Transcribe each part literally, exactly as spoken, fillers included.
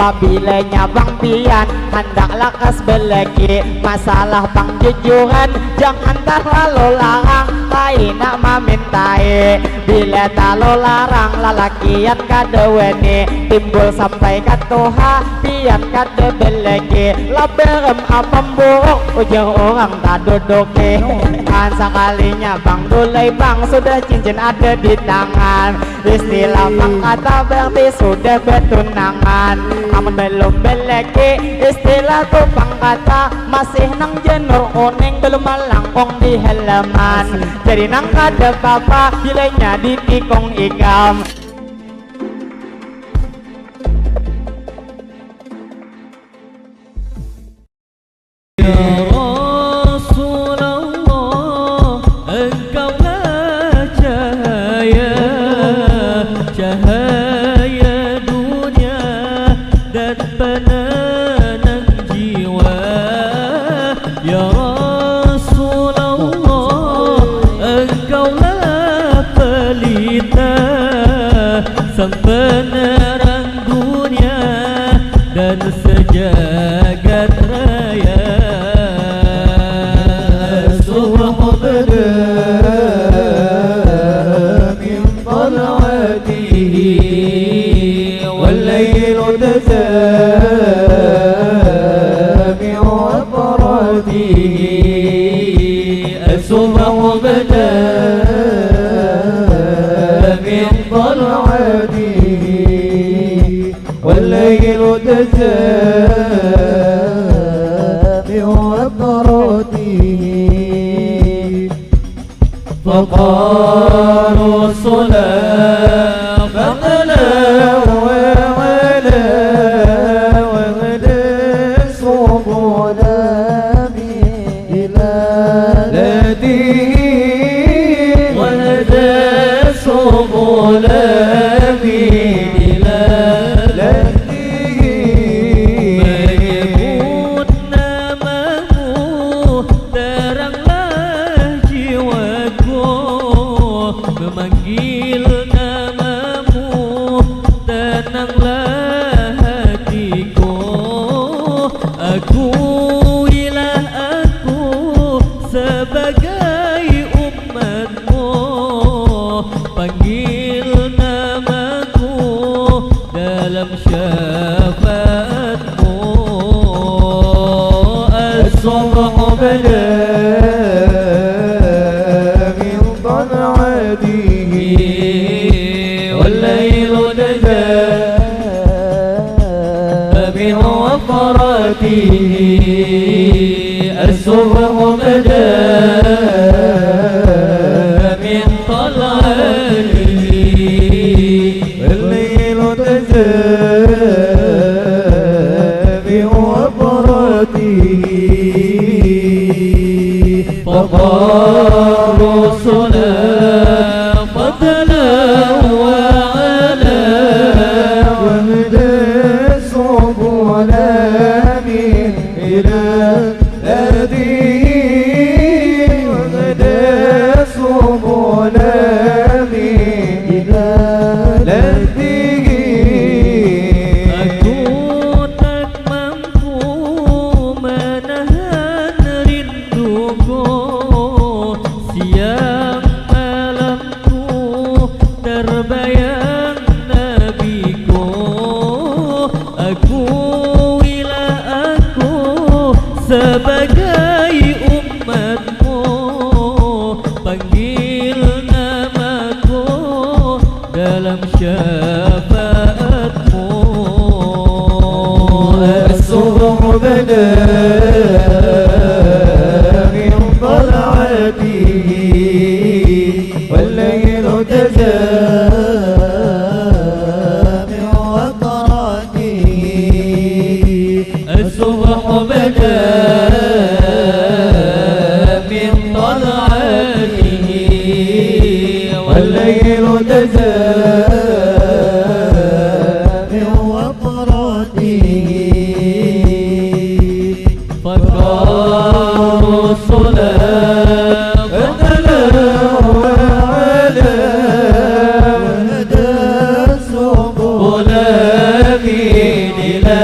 Apabila nyabang pian handak lakas beleki, masalah pangjujuran jangan terlalu larang, kaina mamintai. Bila terlalu larang lalakian kada wani, timbul sampai katuha pian kada beleki. Laberem apam buruk ujar orang taduduki. Kan sakalinya bang dulai bang, sudah cincin ada di tangan. Istilah pang kata berarti sudah bertunangan. Amun belum beleki, istilah tu pang kata masih nang janur kuning, belum melangkung di halaman. Jadi nang kada papa bilanya ditikung ikam. Ya Rasulullah, engkaulah cahaya, cahaya dunia dan penenang jiwa. Ya Rasulullah, engkaulah pelita, sang penerang dunia dan sejagat raya. Subh bada min tal'atihi, wal lailu tajalla min watratihi. Subh bada min tal'atihi, wal lailu tajalla min watratihi. Faqalu salam faqala wa ala wa ala subulami. Dilalatihi, wahda subulami dilalatihi. Menyebut namamu teranglah jiwaku, memanggil namamu tenanglah hatiku. Akuilah aku sebagai umatmu, panggil namaku dalam syafaatmu. As-subh bada min tal'atihi, wal lailu tajalla min watratihi. As-subh bada min tal'atihi, wal lailu tajalla min watratihi. Faqalu salam fadlan wa ala, wahda subulami dilalatihi, wahda subulami dilalatihi. Aku tak mampu menahan rinduku, siang malamku terbayang nabiku. Akuilah aku sebagai umatmu, panggil namaku dalam syafaatmu. As-subh bada min tal'atihi, wal lailu tajalla min watratihi. As-subh bada min tal'atihi, wal lailu tajalla min watratihi. Faqalu salam fadlan wa ala, wahda subulami dilalatihi.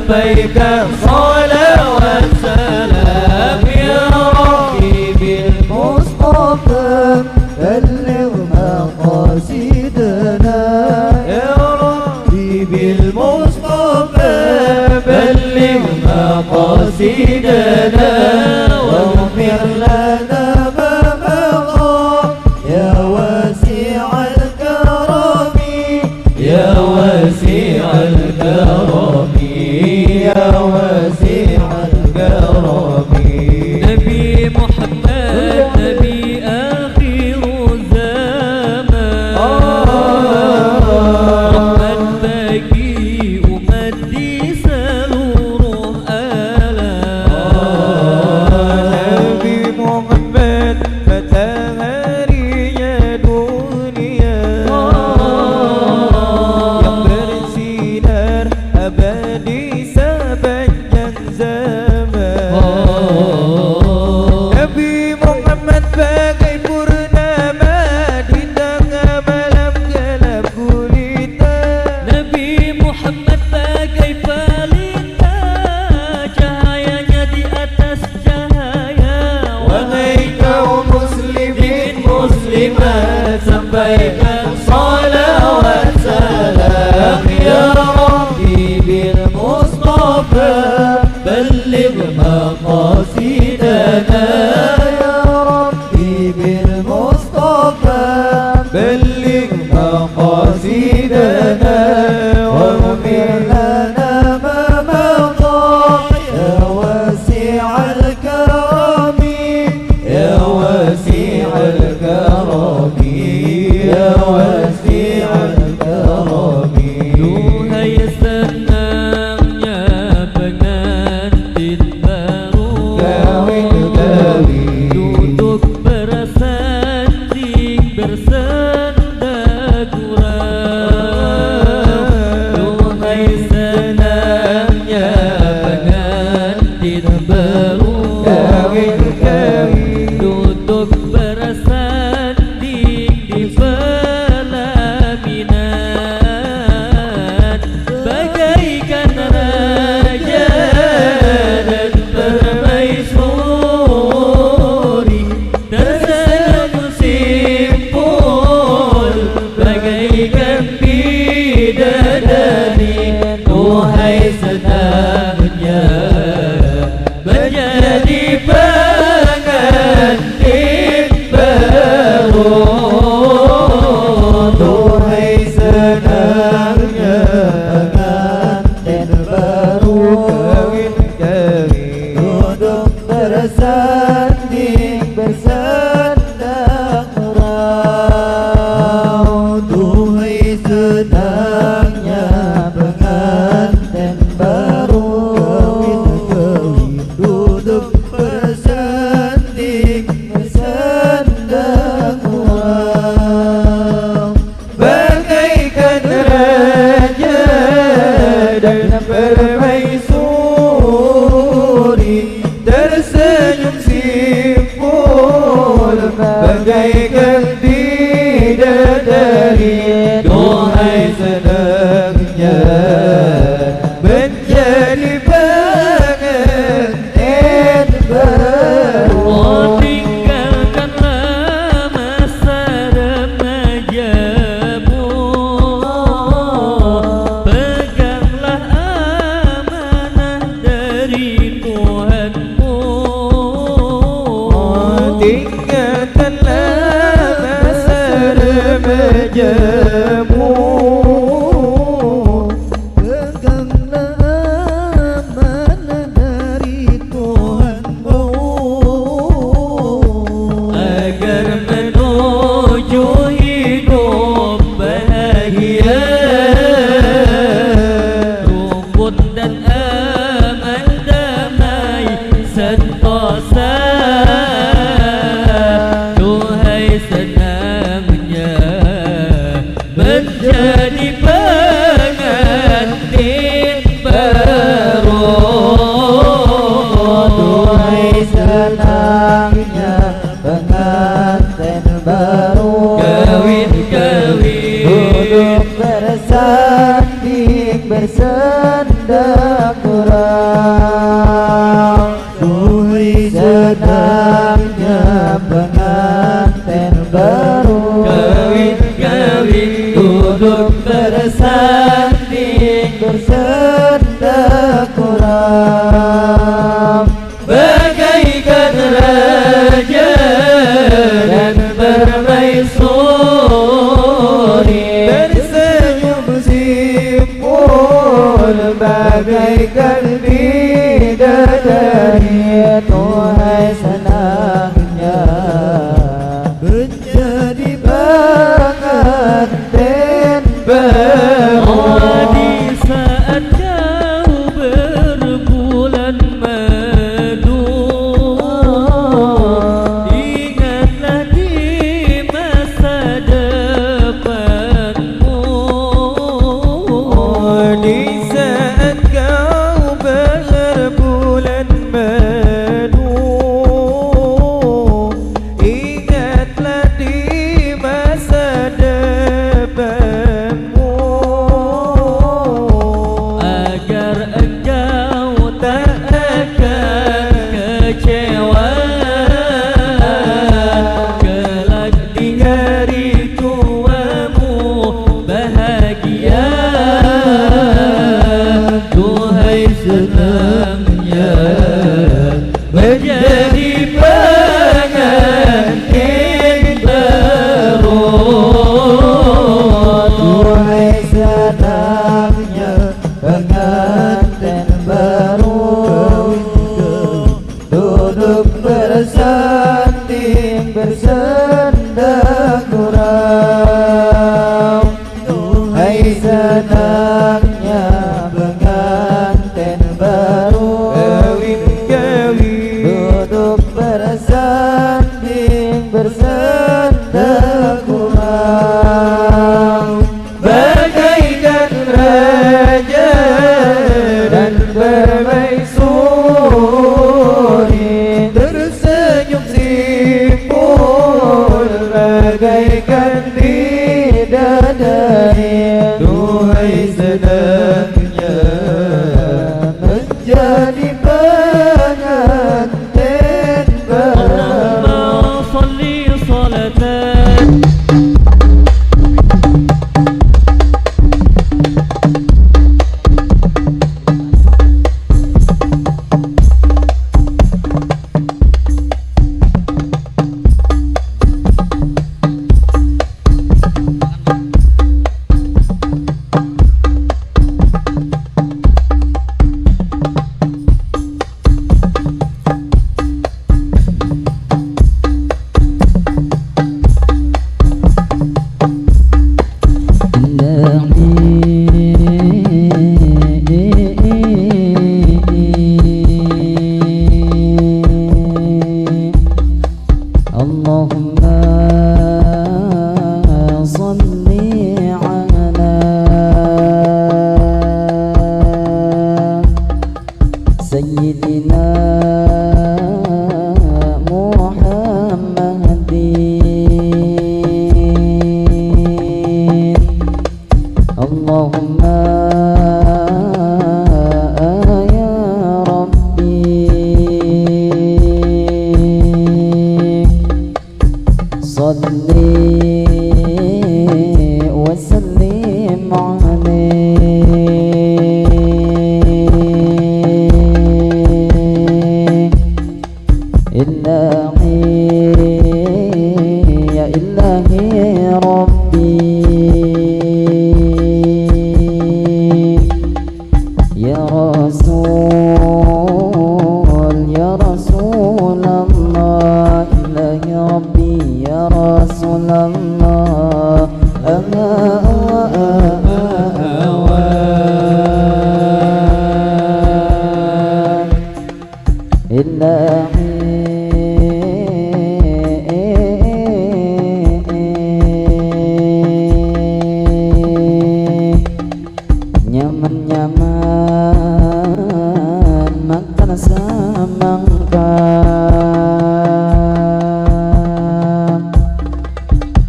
Sampaikan salawat salam ya Rabbi bil Mustafa, balligh maqasidana ya Rabbi bil Mustafa, balligh maqasidana, waghfir lana ma madha. Ya wasi'al karami, ya wasi'al karami, ya wasi'al karami. Nabi Muhammad, Nabi akhir zaman. Rahmat bagi umat di seluruh alam. Nabi Muhammad, mataharinya dunia, yang bersinar abadi sepanjang zaman. Nabi Muhammad bagai purnama di tengah malam gelap gulita. Nabi Muhammad bagai pelita, cahayanya di atas cahaya. Wahai kaum muslimin muslimat, sampaikan salawat salam ya Rabbi bil Mustafa, balligh maqasidana ya Rabbi bil Mustafa, balligh maqasidana, waghfir lana ma madha. Ya wasi'al karami, ya wasi'al karami, ya wasi'al karami. Duhai senangnya pengantin baru, kawin, kawin, duduk bersanding bersenda gurau. Duhai senangnya pengantin baru, kawin, kawin, duduk bersanding di pelaminan, bagaikan raja dan permaisuri, tersenyum simpul bagaikan bidadari. Duhai senangnya menjadi pengantin baru. Duhai senangnya pengantin baru, kawin, kawin, duduk bersanding bersenda gurau. Duhai senangnya pengantin baru, kawin, kawin, duduk bersanding bersenda gurau. Bagaikan raja dan permaisuri, tersenyum simpul bagaikan bidadari. Duhai senangnya menjadi pengantin baru. Oh, tinggalkanlah masa remajamu, peganglah amanah dari Tuhanmu. Tinggalkanlah masa remajamu, peganglah amanah dari Tuhanmu, agar menuju hidup bahagia, rukun dan aman, damai sentosa. bagaikan bidadari, tuhai senangnya menjadi pengantin baru. Oh, di saat kau berbulan madu, ingatlah di masa depan. Di saat kau berbulan madu, ingatlah di masa depanmu, agar engkau tak akan kecewa. Kelak di hari tuamu bahagia, duhai senangnya menjadi pengantin baru. Duhai senangnya pengantin baru, duduk bersanding bersenda gurau. Duhai senangnya pengantin baru, kawin, kawin, duduk bersanding bersenda gurau. Bagaikan raja dan permaisuri, tersenyum simpul bagaikan bidadari. Duhai senangnya menjadi pengantin baru. Allahumma shalli shalatan. اللهم صل على سيدنا محمد. اللهم يا ربي صل وسلم عليه. إلهي يا إلهي ربي، يا رسول، يا رسول الله، إلهي ربي، يا رسول الله. آه، آه، آه، آه، آه. إلهي. Nyaman-nyaman makan semangka.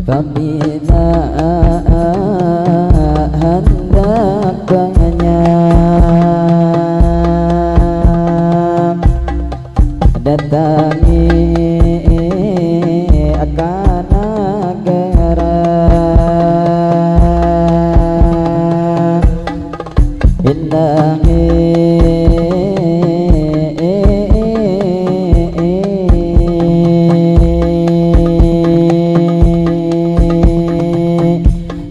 Pabila handak banyam, datangi ka nagara. Indahi.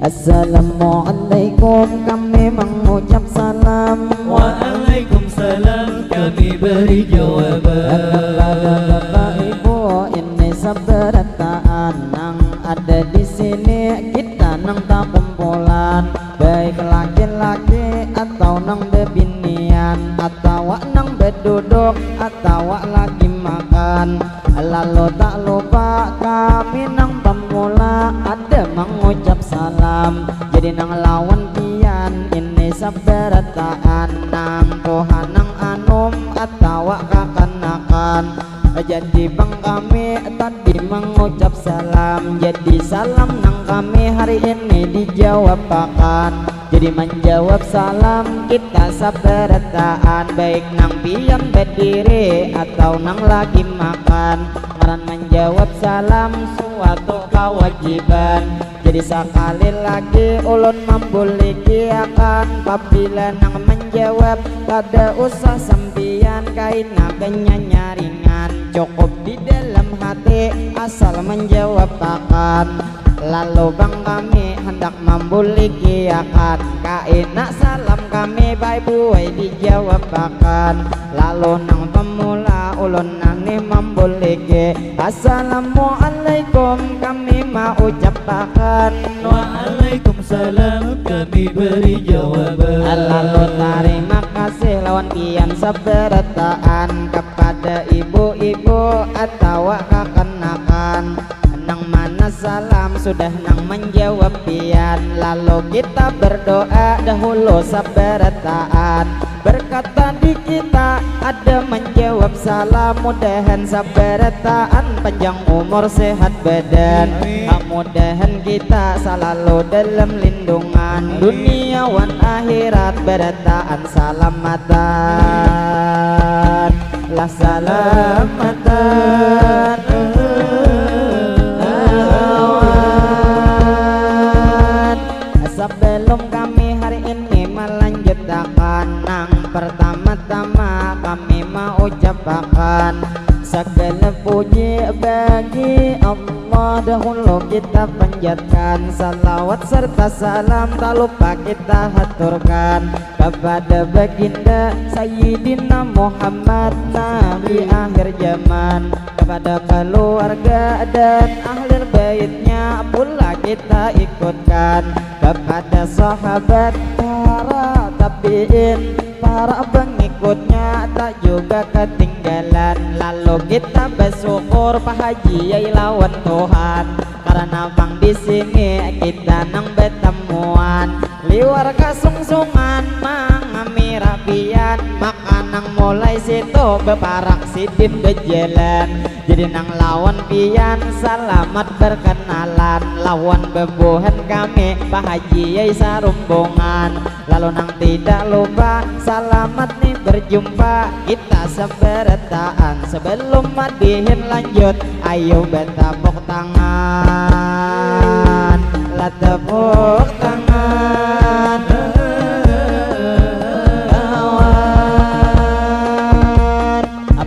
Assalamualaikum, kami mengucap salam. Waalaikumsalam, kami beri jawaban. Kepada bapak ibu ini sabarataan nang ada di sini, kita nang takumpulan, baik laki-laki atau nang bebinian, atawa nang beduduk, atawa lagi makan. Lalu tak lupa kami nang pemula ada mengucap salam. Jadi nang lawan pian ini sabarataan nang tuha nang anum atawa kakanakan. Jadi bang kami tadi mengucap salam. Jadi salam nang kami hari ini dijawabakan. Jadi menjawab salam kita sabarataan, baik nang pian berdiri atau nang lagi makan. Ngaran menjawab salam suatu kewajiban. Jadi sakali lagi ulun mambulikiakan, pabila nang menjawab kada usah sampian kaina kenyanyaringan, cukup di dalam hati asal menjawabakan. Lalu bang kami hendak mambulikiakan, kaina salam kami baik buai dijawabakan. Lalu nang pemula ulun nani mambuliki, Assalamualaikum kami maucapakan. Waalaikumsalam kami beri jawaban. Lalu tarima kasih lawan pian sabarataan, kepada ibu-ibu atawa kakanakan nang mana salam sudah nang menjawab pian. Lalu kita berdoa dahulu sabarataan. Berkat tadi kita ada menjawab salam, mudahan sabarataan panjang umur sehat badan. Amin. Mudahan kita selalu dalam lindungan, amin, dunia wan akhirat, barataan salamatan. Lah salamatan lawan. Sebelum kami hari ini melanjutakan, nang pertama-tama kami maucapakan segala puji bagi Allah. Dahulu kita panjatkan salawat serta salam, tak lupa kita haturkan kepada baginda Sayyidina Muhammad, Nabi akhir zaman, kepada keluarga dan ahli baitnya pula kita ikutkan, kepada sahabat, para tabiin, para pengikutnya tak juga ketinggalan. Lalu kita bersyukur Pak Haji Yai lawan Tuhan, karena bang di sini kita nang bertemuan. Liwar kasungsungan mangami rapian, maka nang mulai situ beparak sidin bejalan. Jadi nang lawan pian salamat berkenalan, lawan bebuhan kami Pak Haji Yai sarumbungan. Lalu nang tidak lupa salamat nih berjumpa kita sabarataan. Sebelum madihin lanjut, ayo betapuk tangan, lah tepuk tangan lawan.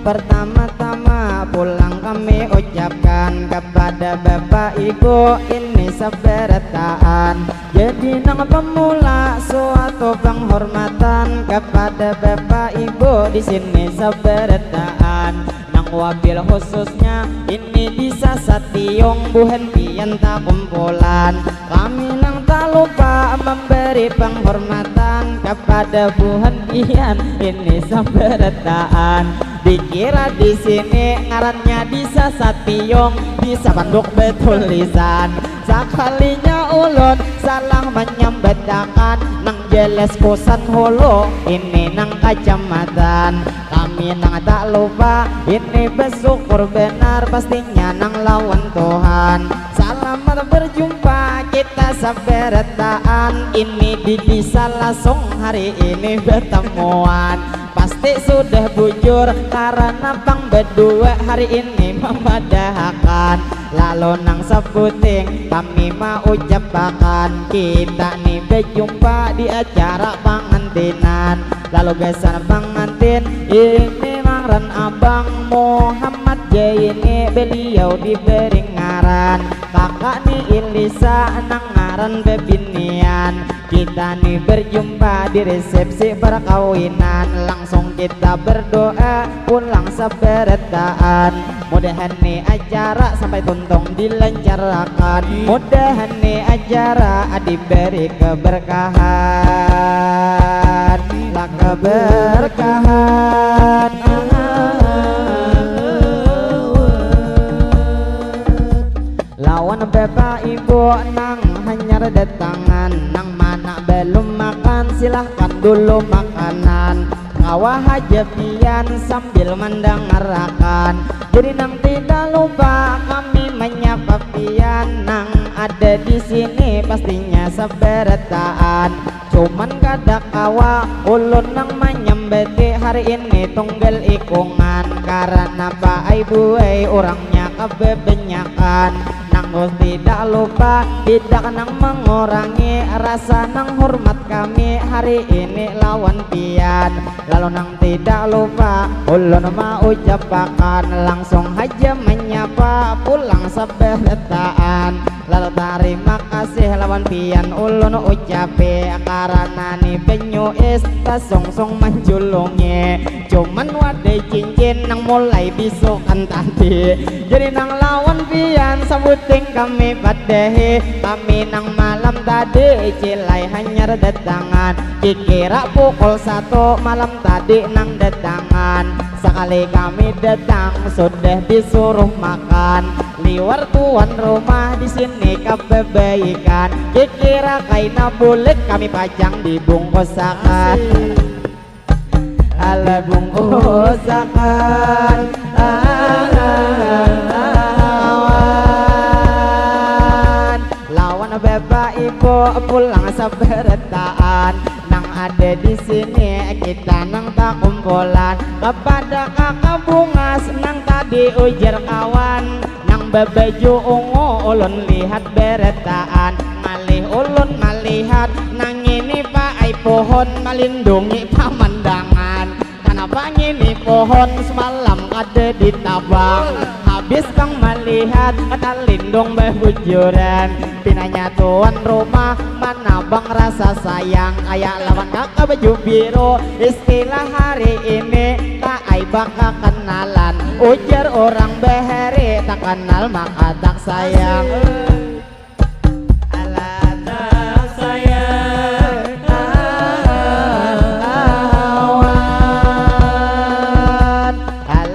Pertama-tama pulang kami ucapkan kepada bapak ibu ini sabarataan. Jadi nang pemula suatu penghormatan kepada bapak ibu di sini sabarataan. Nang wabil khususnya ini di Sasatiung buhan pian takumpulan. Kami nang tak lupa memberi penghormatan kepada buhan pian ini sabarataan. Dikira di sini ngarannya di Sasatiung, di sapanduk betulisan. Sakalinya ulun salah menyambatakan, nang jelas kusan hulu ini nang kacamatan. Kami nang tak lupa ini bersyukur benar, pastinya nang lawan Tuhan. Salamat berjumpa kita sabarataan, ini di Desa Lasung hari ini bertemuan. Pasti sudah bujur karena pang bedua hari ini mamadahakan. Lalu nang sabuting kami maucapakan, kita ni bejumpa di acara pangantinan. Lalu gasan pangantin ini ngaran Abang Muhammad Jaini, beliau diberi ngaran Kakak ni Ilisa nang ngaran bebinian. Kita ni berjumpa di resepsi perkawinan, langsung kita berdoa pulang seberataan. Mudahan ni acara sampai tuntung dilancarkan. Mudahan ni acara diberi keberkahan. Lah keberkahan. Lawan bapak ibu nang hanyar datangan, nang mana belum makan, silahkan dulu makanan. Kawa haja pian sambil mandangarakan. Jadi nang tidak lupa kami menyapa pian nang ada di sini pastinya sabarataan. Cuman kada kawa ulun nang manyambati hari ini tunggal ikungan, karana paai buai urangnya kababanyakan. Nang Gusti dak lupa, tidak nang mangurangi rasa nang hormat kami hari ini lawan pian. Lalu nang tidak lupa, ulun maucapakan, langsung haja manyapa pulang sabarataan. Lalu tarima kasih lawan pian ulun ucapi, karana ni banyu es tasungsung manjulungi. Cuman wadai cincin nang mulai bisukan tadi. Jadi nang lawan pian sabuting kami padahi, kami nang malam tadi cilai hanyar datangan. Kikira pukul satu malam tadi nang datangan. Sakali kami datang sudah disuruh makan. Liwar tuan rumah di sini kababaikan. Kikira kaina bulik kami pajang dibungkusakan. Ala bungkusakan. Awan. Lawan bapak ibu pulang sabarataan. Nang ada di sini kita nang takumpulan. Kepada kakak bungas nang tadi ujar kawan. Nang babaju ungu ulun lihat barataan. Malih ulun malihat nang ini paai pohon malindungi pamandangan. Kanapa ngini pohon semalam kada ditabang? Habis pang malihat talindung babujuran. Pinanya tuan rumah manabang rasa sayang, kaya lawan kakak baju biru. Istilah hari ini taai bakakenalan. Ujar orang bahari tak kenal maka tak sayang. Ala tak sayang awan.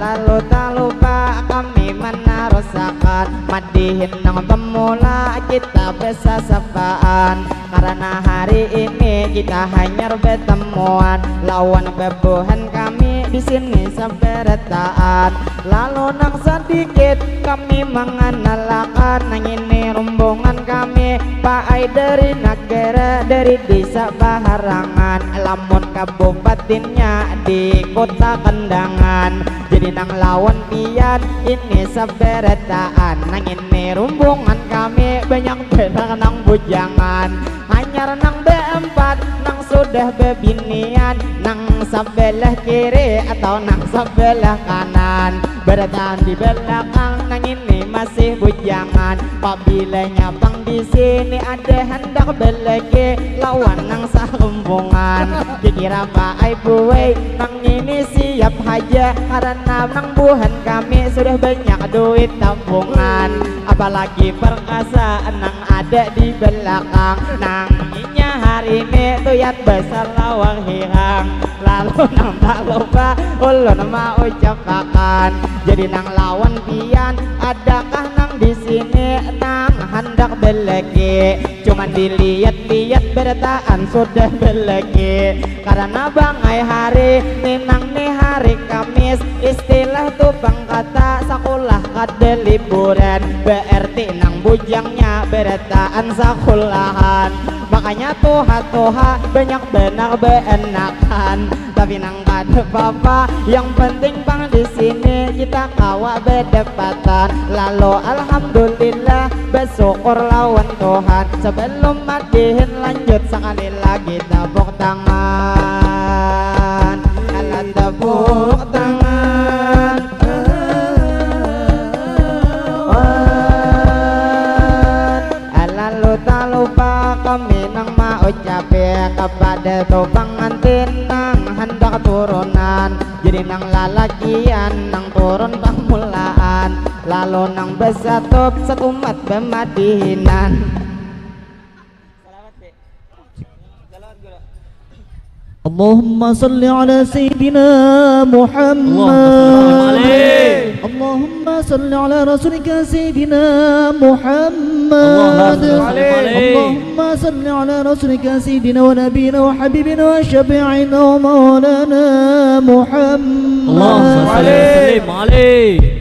Lalu tak lupa kami menarusakan madihin nang bemula kita besasapaan. Karena hari ini kita hanyar betemuan lawan bebuhan kami di sini sabarataan. Lalu nang sedikit kami mengenalakan nang ini rombongan kami paai dari nagara dari desa baharangan. Lamun kabupatinnya di kota Kandangan. Jadi nang lawan pian ini sabarataan. Nang ini rombongan kami banyak banar nang bujangan. Hanyar nang beempat nang sudah bebinian, nang sabelah kiri atau nang sabelah kanan. Barataan di belakang nang ini masih bujangan. Pabilanya pang di sini ada handak beleke lawan nang sarumpungan. Kikira paai buai nang ini siap haja karena nang buhan kami sudah banyak duit tabungan. Apalagi perkasa nang ada di belakang. Nang inya hari ini tuyat besar lawang hirang. Lalu nang tak lupa ulun maucapakan. Jadi nang lawan pian adakah nang di sini nang handak beleke? Cuman dilihat-lihat berataan sudah beleke. Karena bangai hari ni nang ni hari Kamis. Istilah tu pang kata sakulah kada liburan. Berarti nang bujangnya berataan sakulahan. Makanya tuha-tuha banyak benar beanakan. Tapi nang kada papa, yang penting pang di sini kita kawa bedapatan. Lalu alhamdulillah, besyukur lawan Tuhan. Sebelum madihin lanjut, sekali lagi tepuk tangan. Ala tepuk tangan. Wan. Lalu tak lupa kami nang maucap Nan jadi nang lalakian nang turun pamulaan, lalu nang besatup satumat bemadihinan. Allahumma salli ala sayyidina Muhammad. Allahumma salli ala rasulika sayyidina Muhammad. Allahumma salli ala rasulika sayyidina wa nabiyina wa habibina wa syafi'ina wa maulana Muhammad. Allahumma salli wa sallim alaih.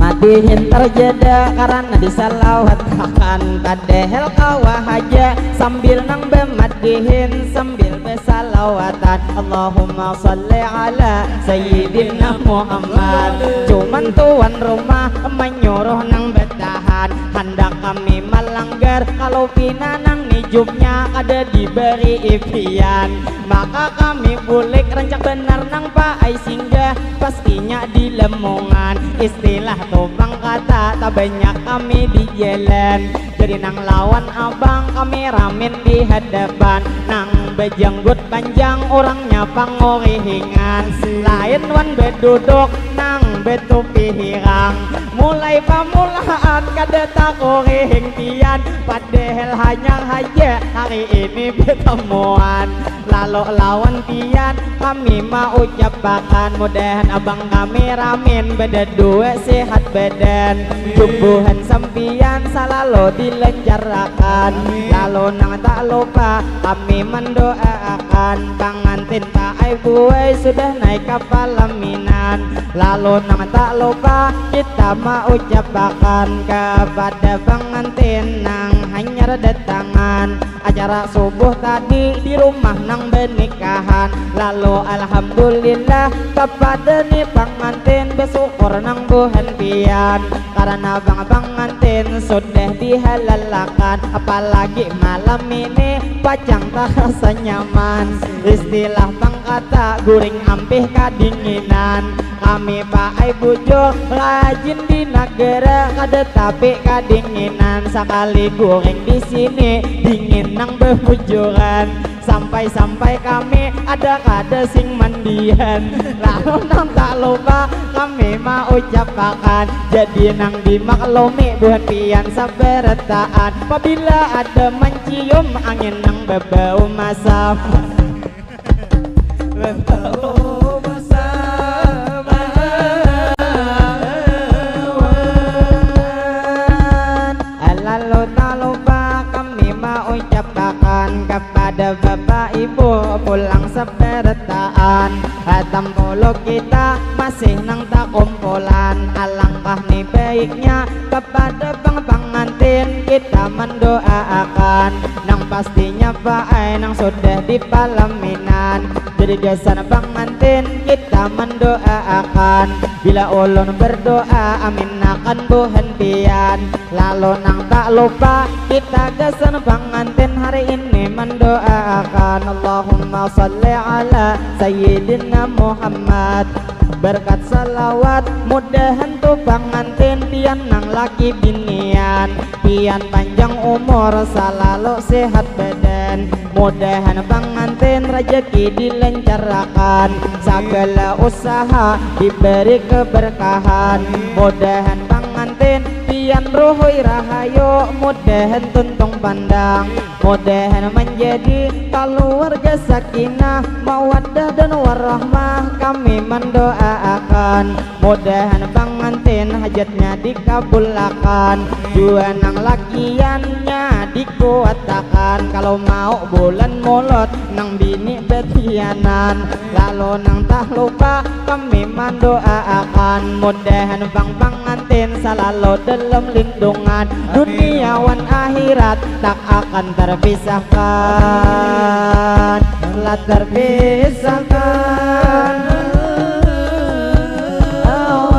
Madihin terjeda karena disalawatakan, padahal kawa haja sambil nang bemadihin sambil besalawatan. Allahumma salli ala sayyidina Muhammad. Cuman tuan rumah menyuruh nang betahan, handak kami melanggar kalau pina nang nijupnya kada diberi ipian. Maka kami bulik rancak benar nang paai singgah, pastinya di lemungan. Istilah tu pang kata tabanyak kami di jalan. Jadi nang lawan abang kami ramin di hadapan. Nang bejanggut panjang urangnya pangurihingan. Lain wan beduduk nang betupi hirang. Mulai pamulaan kada takurihing pian. Padahal hanyar haja hari ini betemuan. Lalu lawan pian kami maucapakan, mudahan abang kami ramin bedadua sehat badan. Tubuhan sampian salalu dilancarakan. Lalu nang tak lupa kami mendoaakan pangantin paai buai sudah naik ka palaminan. Lalu nang tak lupa kita maucapakan kepada pangantin nang hanyar datangan. Acara subuh tadi di rumah nang benikahan. Lalu alhamdulillah kepada ni pangantin besyukur nang buhan pian. Karena bang pangantin sudah dihalalakan. Apalagi malam ini pacang terasa nyaman. Istilah bang kata guring ampih kadinginan. Kami paai bujur rajin di nagara kada tapi kadinginan. Sakali guring di sini dingin nang bebujuran. Sampai-sampai kami ada kada sing mandian. Lalu nang tak lupa kami maucapakan jadi nang dimaklumi buhan pian sabarataan. Pabila ada mancium angin nang bebau masam. Lalu tak lupa kami maucapakan kepada bapak ibu pulang sabarataan. Hatam puluh kita masih nang takumpulan. Alangkah ni baiknya kepada bang pangantin kita mendoaakan nang pastinya paai nang sudah di palaminan. Jadi gasan pangantin kita mendoaakan. Bila ulun berdoa amin akan buhan pian. Lalu nang tak lupa kita gasan pangantin hari ini mendoaakan Allahumma salli ala sayyidina Muhammad. Berkat salawat mudahan tu pangantin pian nang laki binian. Pian panjang umur salalu sehat badan. Mudahan pangantin rajaki dilancarakan. Sagala usaha diberi keberkahan. Mudahan pangantin pian ruhui rahayu. Mudahan tuntung pandang. Mudahan menjadi keluarga sakinah, mawaddah dan warahmah. Kami mendoaakan mudahan pangantin hajatnya dikabulakan. Jua nang lakiannya dikuatakan. Kalau mau bulan mulot nang bini betianan. Lalu nang tak lupa kami mendoaakan mudahan bang pangantin salalu dalam lindungan dunia wan akhirat tak akan terpisahkan. Lah terpisahkan lawan.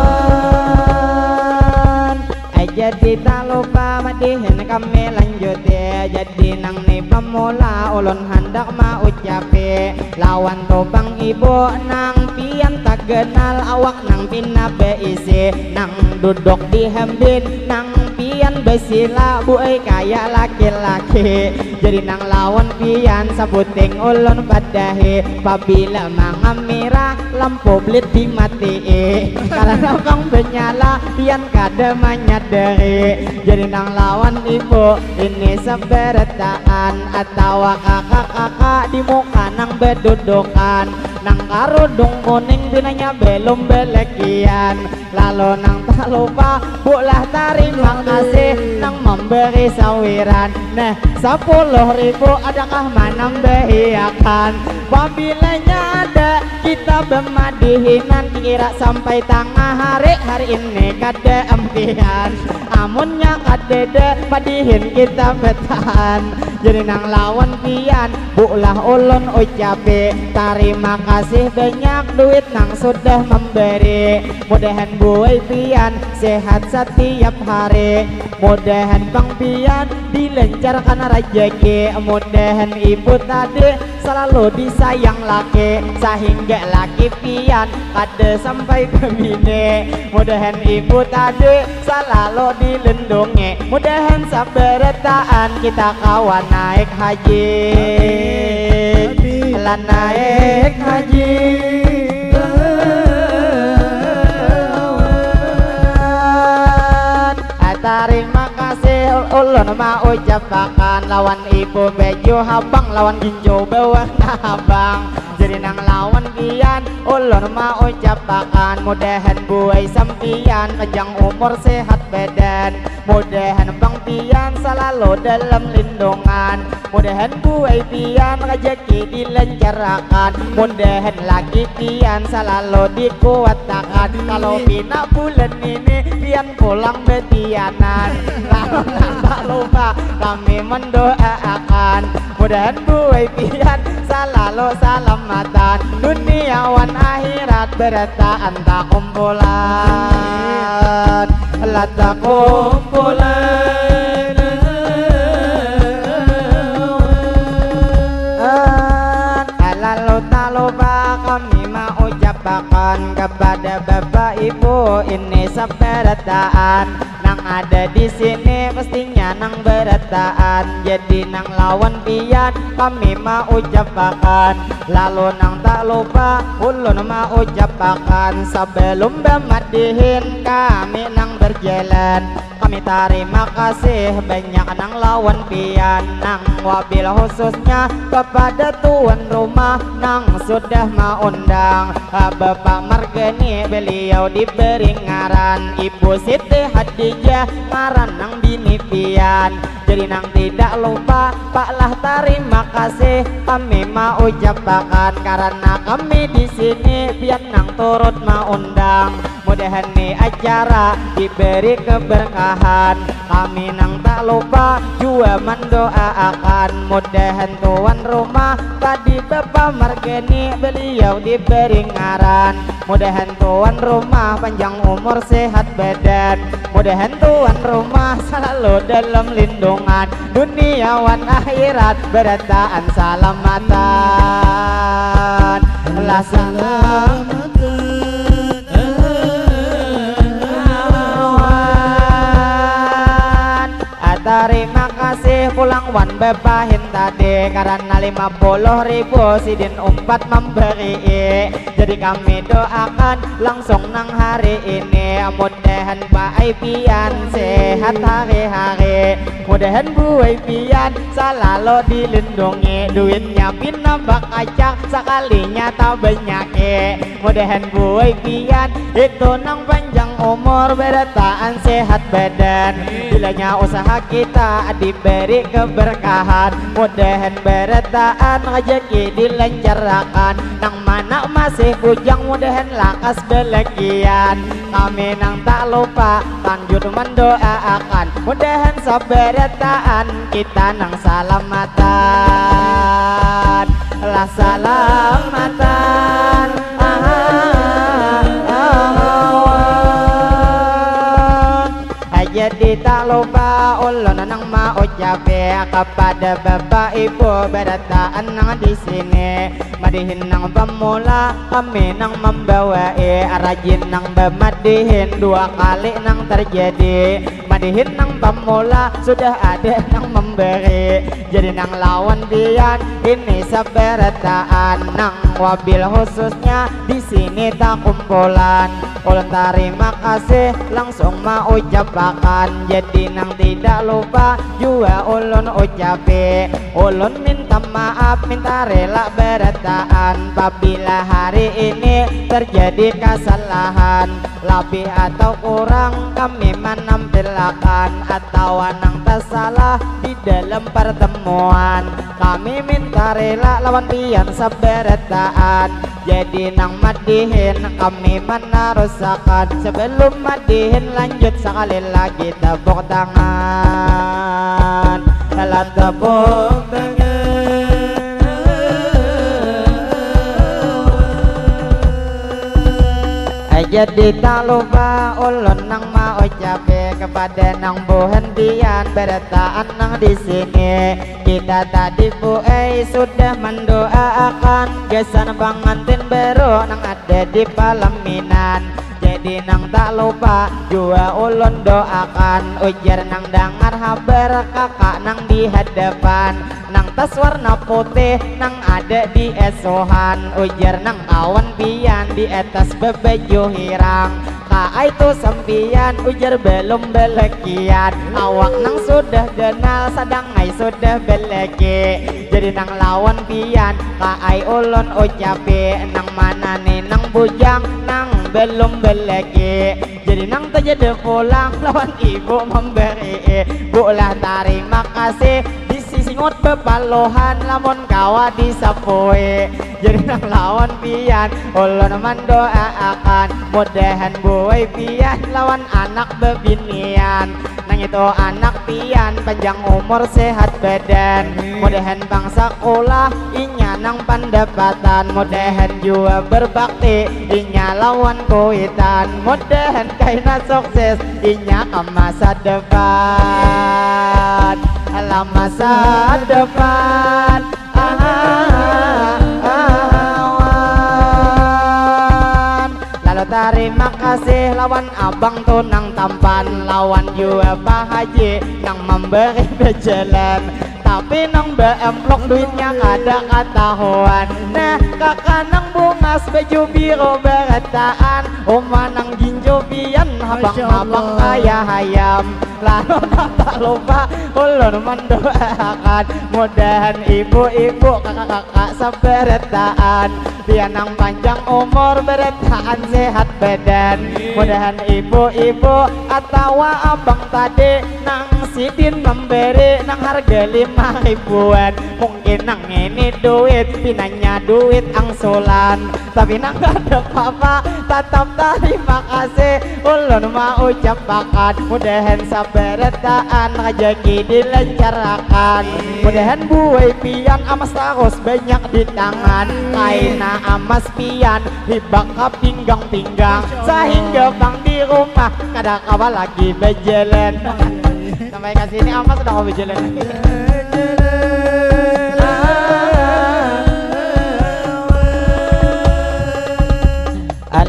Ai jadi tak lupa madihin kami lanjuti. Jadi nang ni pamula ulun handak maucapi lawan tu bang ibu nang pian tak kenal awak nang pina beisi nang duduk di hambin nang Pian basila buai kaya laki-laki. Jadi nang lawan pian sabuting ulun padahi. Pabila mangamira lampu blit dimatii. Karena pang banyala pian kada manyadari. Jadi nang lawan ibu ini sabarataan atawa kakak-kakak di muka nang badudukan. Nang karudung kuning pinanya belum balakian. Lalu nang tak lupa bulah tarima kasih nang memberi sawiran. Nah, sepuluh ribu adakah manambahiakan? Pabilanya ada kita bemadihinan kira sampai tengah hari, hari ini kada ampihan. Amunnya kadada padihin kita betahan. Jadi nang lawan pian bulah ulun ucapi tarima kasih banyak duit nang sudah memberi. Mudahan buai pian sehat setiap hari. Mudahan pang pian dilancarkan rajaki. Mudahan ibu tadi selalu disayang laki sahingga laki pian kada sampai bebini. Mudahan ibu tadi selalu dilindungi. Mudahan sabarataan kita kawan naik haji. Amin, amin. Lah naik haji. Amin. Tarima kasih ulun maucapakan lawan ibu baju habang lawan ginjo bawarna habang. Jadi nang lawan pian ulun maucapakan mudahan buai sampian panjang umur sehat badan. Mudahan pang pian salalu dalam lindungan. Mudahan buai pian rajaki dilancarakan. Mudahan laki pian salalu dikuatakan. Kalau pina bulan ini pian pulang betianan. Lalu tak lupa kami mendoaakan. Mudahan buai pian salalu salamatan. Dunia wan akhirat berataan takumpulan. Lah takumpulan. Lalu tak lupa kami maucapakan kepada bapak ibu ini sabarataan. Nang ada di sini pastinya nang barataan. Jadi nang lawan pian kami maucapakan. Lalu nang tak lupa ulun maucapakan. Sebelum bamadihin kami nang berjalan. Kami tarima kasih banyak nang lawan pian nang wabil khususnya kepada tuan rumah nang sudah maundang. Bapak Margani beliau diberi ngaran Ibu Siti Hadijah ngaran nang bini pian. Jadi nang tidak lupa Pak lah tarima kasih kami maucapakan karena kami di sini pian nang turut maundang. Mudahan ni acara diberi keberkahan. Kami nang tak lupa jua mandoaakan. Mudahan tuan rumah tadi Bapa Margeni beliau diberi ngaran. Mudahan tuan rumah panjang umur sehat badan. Mudahan tuan rumah selalu dalam lindungan. Dunia wan akhirat berataan salamatan. Lah salam Tarima kasih pulang wan bepahin tadi karena lima puluh ribu sidin umpat memberi. Jadi kami doakan langsung nang hari ini mudahan Pak Aipian sehat hari-hari. Mudahan Bu Aipian selalu dilindungi duitnya pina bakacak sekalinya tak banyak. Mudahan buai pian itu nang panjang umur berataan sehat badan. Bilanya usaha kita diberi keberkahan. Mudahan berataan rezeki dilancarkan. Nang mana masih bujang mudahan lakas belakian. Kami nang tak lupa lanjut mendoaakan mudahan sabarataan kita nang salamatan. Lah salamatan. Jadi tak lupa ulun nang maucapi kepada bapak ibu berataan nang di sini. Madihin nang pemula kami nang membawai rajin nang bemadihin dua kali nang terjadi. Dihin nang pamula sudah ada nang memberi. Jadi nang lawan pian ini sabarataan, nang wabil khususnya di sini takumpulan. Ulun tarima kasih langsung maucapakan. Jadi nang tidak lupa jua ulun ucapi. Ulun minta maaf, minta rela barataan pabila hari ini terjadi kasalahan. Labih atau kurang kami manampilakan atawa nang tasalah di dalam pertemuan. Kami minta rela lawan pian sabarataan. Jadi nang madihin kami manarusakan. Sebelum madihin lanjut, sakali lagi tepuk tangan. Dalam tepuk tangan. Jadi tak lupa ulun nang maucapi kepada nang buhan pian barataan nang di sini. Kita tadi, Bu ai, sudah mendoaakan gasan pangantin baru nang ada di palaminan. Jadi nang tak lupa jua ulun doakan, ujar nang dangar habar kakak nang di hadapan. Nang tas warna putih nang ada di esuhan, ujar nang kawan pian di atas babaju hirang. Kaai tu sampiyan, ujar, balum balakian. Awak nang sudah ganal, sadang ai sudah balaki. Jadi nang lawan pian, kaai ulun ucapi, nang mana ni nang bujang nang balum balaki. Jadi nang tajada pulang lawan ibu mambari. Bu lah tarima kasih, bisi singut bapaluhan lamun kawa disapui. Jadi nang lawan pian, ulun mandoaakan, mudahan buai pian lawan anak babinian. Nang itu anak pian panjang umur, sehat badan. Amin. Mudahan pang sakulah inya nang pandapatan. Mudahan jua berbakti inya lawan kuitan. Mudahan kaina sukses inya ka masa depan. Alam masa depan. Ahawan. Lalu tarima kasih lawan abang tu nang tampan, lawan jua Pak Haji nang mambari bajalan. Tapi nang baamplok duitnya kada katahuan. Nah, kakak nang bungas baju biru barataan, uma nang ginjo pian habang-habang kaya hayam. Lalu nang tak lupa ulun mandoaakan, mudahan ibu-ibu, kakak-kakak sabarataan, pian nang panjang umur, barataan sehat badan. Mudahan ibu-ibu atawa abang tadi nang sidin mambari nang harga lima ribuan. Mungkin nang ini duit, pinanya duit angsulan. Tapi nang kada papa, tatap tarima kasih ulun maucapakan. Mudahan sabarataan rajaki dilancarakan. Mudahan buai pian amas tarus banyak di tangan. Kaina amas pian hibak ka pinggang-pinggang, sahingga pang di rumah kada kawa lagi bajalan. Sampai ka sini amas sudah kawa bajalan lagi.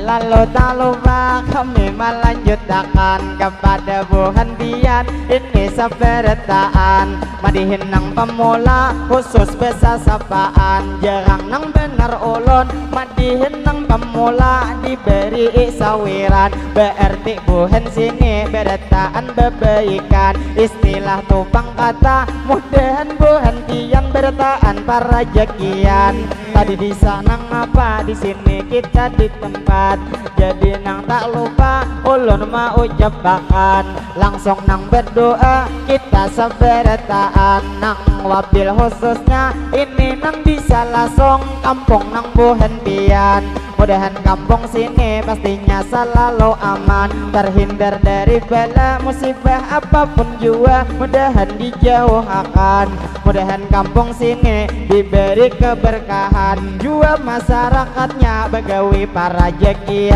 Lalu tak lupa kami melanjutakan kepada buhan pian ini sabarataan. Madihin nang pamula khusus besasapaan, jarang nang banar ulun madihin nang pamula dibari sawiran. Berarti buhan sini barataan babaikan, istilah tu pang kata, mudahan buhan pian barataan parajakian. Tadi di sana ngapa, di sini kita di tempat. Jadi nang tak lupa ulun maucapakan, langsung nang berdoa kita sabarataan. Nang wabil khususnya ini nang di Salasung, kampung nang buhan pian. Mudahan kampung sini pastinya salalu aman, terhindar dari bala musibah apapun jua, mudahan dijauhakan. Mudahan kampung sini diberi keberkahan, jua masyarakatnya bagawi parajakian,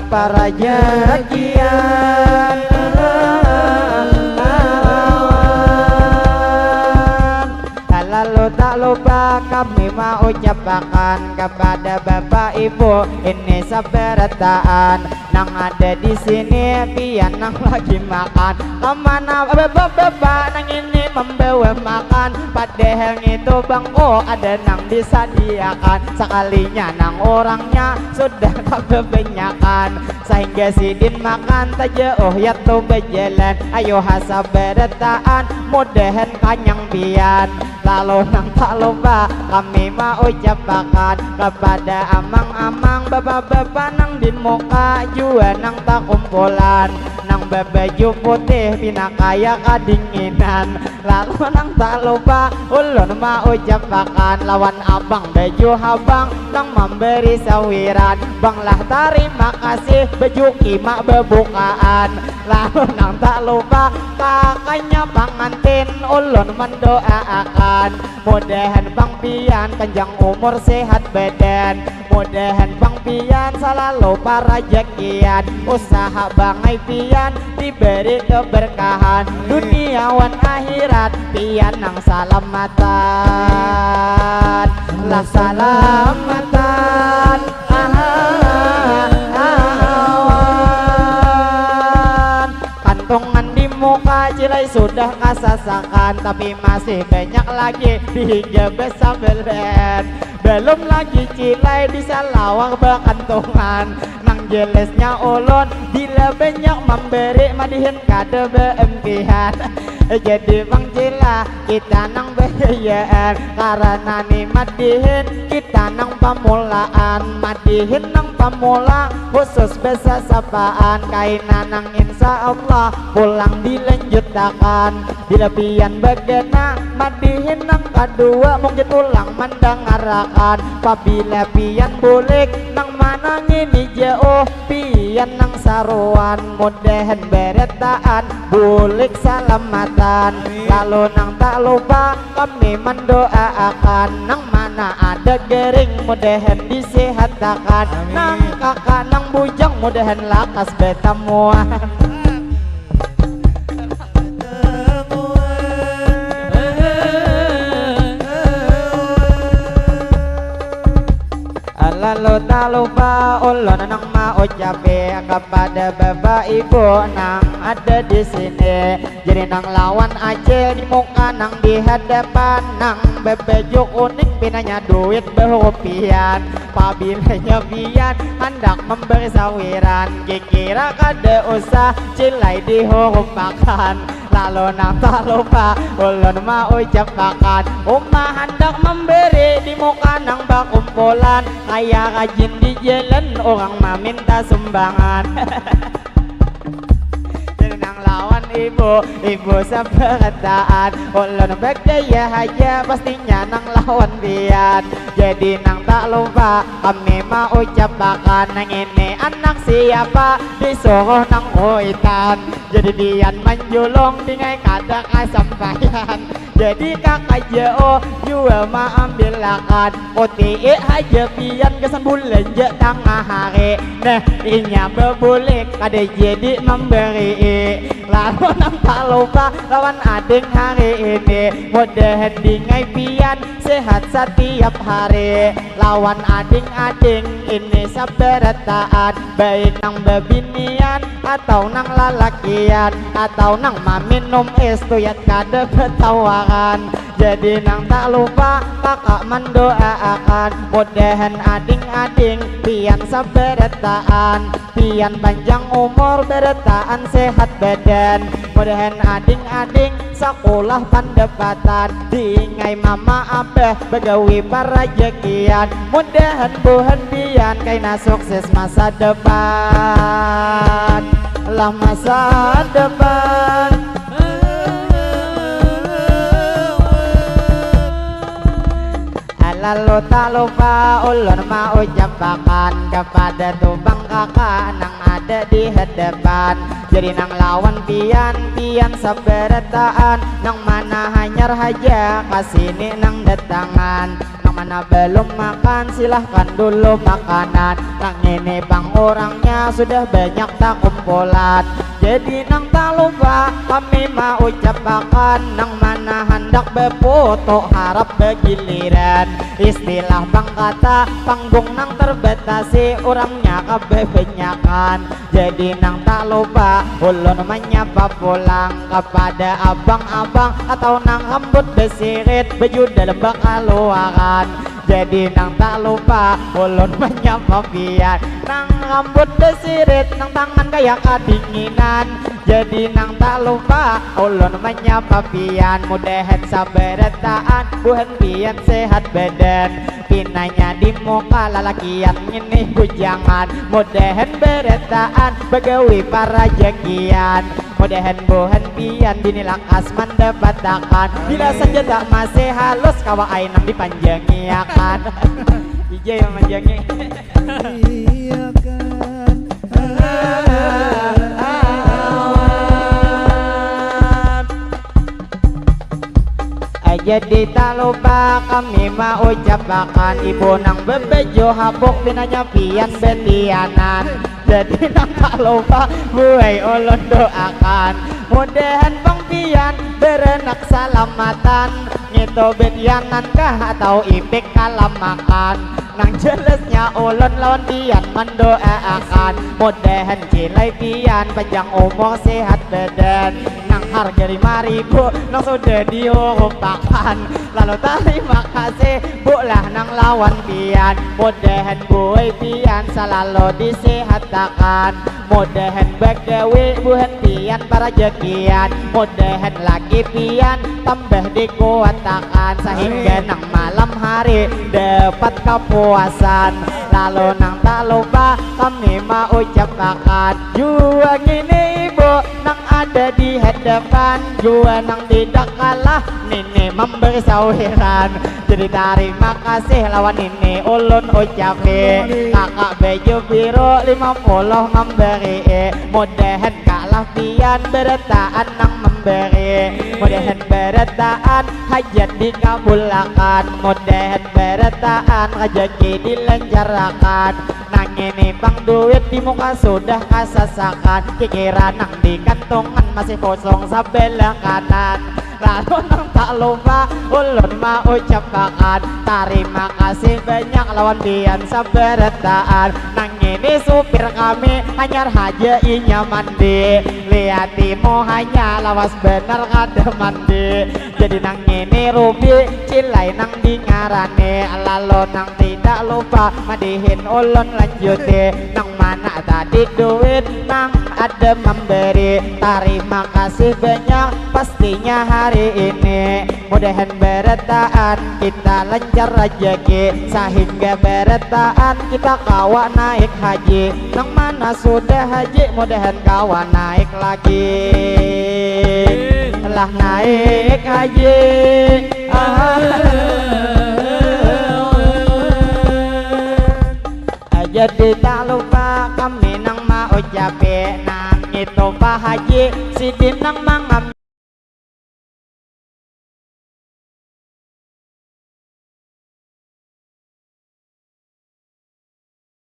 parajakian. Lalu tak lupa kami maucapakan kepada bapak ibu ini sabarataan. Nang ada di sini pian nang lagi makan. Kamana bapa-bapa nang ini membawa makan? Padahal ngitu bangku ada nang disadiakan. Sakalinya nang orangnya sudah kebanyakan, sehingga sidin makan tajauh yaitu bajalan. Ayo ha sabarataan, mudahan kanyang pian. Lalu nang tak lupa kami maucapakan kepada amang-amang, bapa-bapa nang di muka jua nang takumpulan, nang babaju putih pina kaya kadinginan. Lalu nang tak lupa ulun maucapakan lawan abang baju habang nang mambari sawiran. Bang lah tarima kasih, baju kima babukaan. Lalu nang tak lupa kakanya pangantin, ulun mendoaakan mudahan bang pian panjang umur sehat badan, mudahan bang pian salalu parajakian, usaha bangai pian diberi keberkahan, dunia wan akhirat pian nang salamatan. Lah salamatan. Ahahahawan. Kantungan di muka cilai sudah kasasakan, tapi masih banyak lagi di higa besabelan. Belum lagi cilai di salawar bakantungan. Nang jelasnya ulun bila banyak memberi madihin kada beempihan. Jadi bang cila kita nang bahayaan karena ni madihin kita nang pamulaan, madihin nang pamula khusus besasapaan, kaina nang insya Allah pulang dilanjutakan. Bila pian bagana madihin nang kadua mungkin ulang mandangarakan. Pabila pian bulik nang mana ngini jauh pian nang saruan, mudahan barataan bulik salamatan. Lalu nang tak lupa kami mendoaakan nang mana ada gering mudahan disehatakan. Nang kakak nang bujang mudahan lakas batamuan. Lalu tak lupa ulun nang maucapi kepada bapak ibu nang ada di sini. Jadi nang lawan aja di muka nang di hadapan nang babaju kuning pinanya duit berupian. Pabilanya pian handak memberi sawiran, kikira kada usah cilai dihurupakan. Lalu nang tak lupa ulun maucapakan uma handak memberi di muka nang bakumpulan, kaya rajin di jalan orang maminta sumbangan. Jadi nang lawan ibu, ibu sabarataan. Ulun bagaya haja pastinya nang lawan pian. Jadi nang tak lupa kami maucapakan nang ini anak siapa disuruh nang kuitan. Jadi pian manjulung dingai kada kasampaian. Jadi kakak jauh jua maambilakan. Kutii haja pian gasan bulanja tangah hari. Nah, inya babulik kada jadi mambarii. Lalu nang tak lupa lawan ading hari ini. Mudahan dingai pian sehat satiap hari. Lawan ading-ading ini sabarataan, baik nang babinian atau nang lalakian atau nang maminum es tuyat kada batawaran. Jadi nang tak lupa kakak mandoaakan, mudahan ading-ading pian sabarataan, pian panjang umur barataan sehat badan, mudahan ading-ading sakulah pandapatan, dingai mama abah bagawi parajakian, mudahan buhan pian kaina sukses masa depan. Lah masa depan. Lalu tak lupa ulun maucapakan kepada tubang kakak nang ada di hadapan. Jadi nang lawan pian, pian sabarataan. Nang mana hanyar haja kasini nang datangan. Nang mana belum makan silahkan dulu makanan. Nang ini pang orangnya sudah banyak takumpulan. Jadi nang tak lupa kami maucapakan, nang mana handak befoto harap begiliran. Istilah bangkata panggung nang terbatasi, urangnya kabebanyakan. Jadi nang tak lupa ulun menyapa pulang kepada abang-abang atau nang rambut besirit, baju dalam bakaluaran. Jadi nang tak lupa ulun menyapa pian, nang rambut besirit, nang tangan kaya kadinginan. Jadi nang tak lupa ulun menyapa pian, mudahan sabarataan buhan pian sehat badan. Pinanya di muka lalakian ngini bujangan, mudahan barataan bagawi parajakian. Mudahan buhan pian bini lakas mandapatakan, bila saja tak masih halus kawa ai nang dipanjangiakan. Ija yang manjangi. Iya kan. Jadi tak lupa kami maucapakan, ibu nang bebejo habuk pinanya pian betianan. Jadi nang tak lupa buai ulun doakan, mudahan pang pian berenak salamatan. Ngitu betianan kah atau ipik kalamakan? Nang jelasnya ulun lawan pian mandoaakan, mudahan cilai pian panjang umur sehat badan. Nang harga lima ribu nang sudah diurupakan. Lalu tarima kasih bu lah nang lawan pian, mudahan buai pian salalu disehatakan. Mudahan bagawi buhan pian parajakian, mudahan laki pian tambah dikuatakan sahingga nang malam hari dapat kapuasan. Lalu nang tak lupa kami maucapakan jua ngini ibu nang ada di hadapan jua nang tidak kalah nini memberi sawiran. Jadi tarima kasih lawan nini ulun ucapi. Kakak baju biru lima puluh memberi, mudahan kalah pian barataan nang memberi. Mudahan barataan hajat dikabulakan, mudahan barataan rajaki dilanjarakan. Nang ini pang duit di muka sudah kasasakan, kikira nang di kantungan masih kosong sabelah kanan. Lalu nang tak lupa ulun maucapakan tarima kasih banyak lawan pian sabarataan. Nang ini supir kami hanyar haja inya mandi, liati muhanya lawas banar kada mandi. Jadi nang ini Rubi cilai nang dingarani, lalu nang tidak lupa madihin ulun lanjuti. Nang mana tadi duit nang ada memberi, tarima kasih banyak pastinya hari ini. Mudahan barataan kita lancar rajaki sahingga barataan kita kawa naik haji. Nang mana sudah haji mudahan kawa naik lagi. Lah naik haji. Ah. Jadi tak lupa kami nang maucapi nang itu Pak Haji sidin nang mangambil.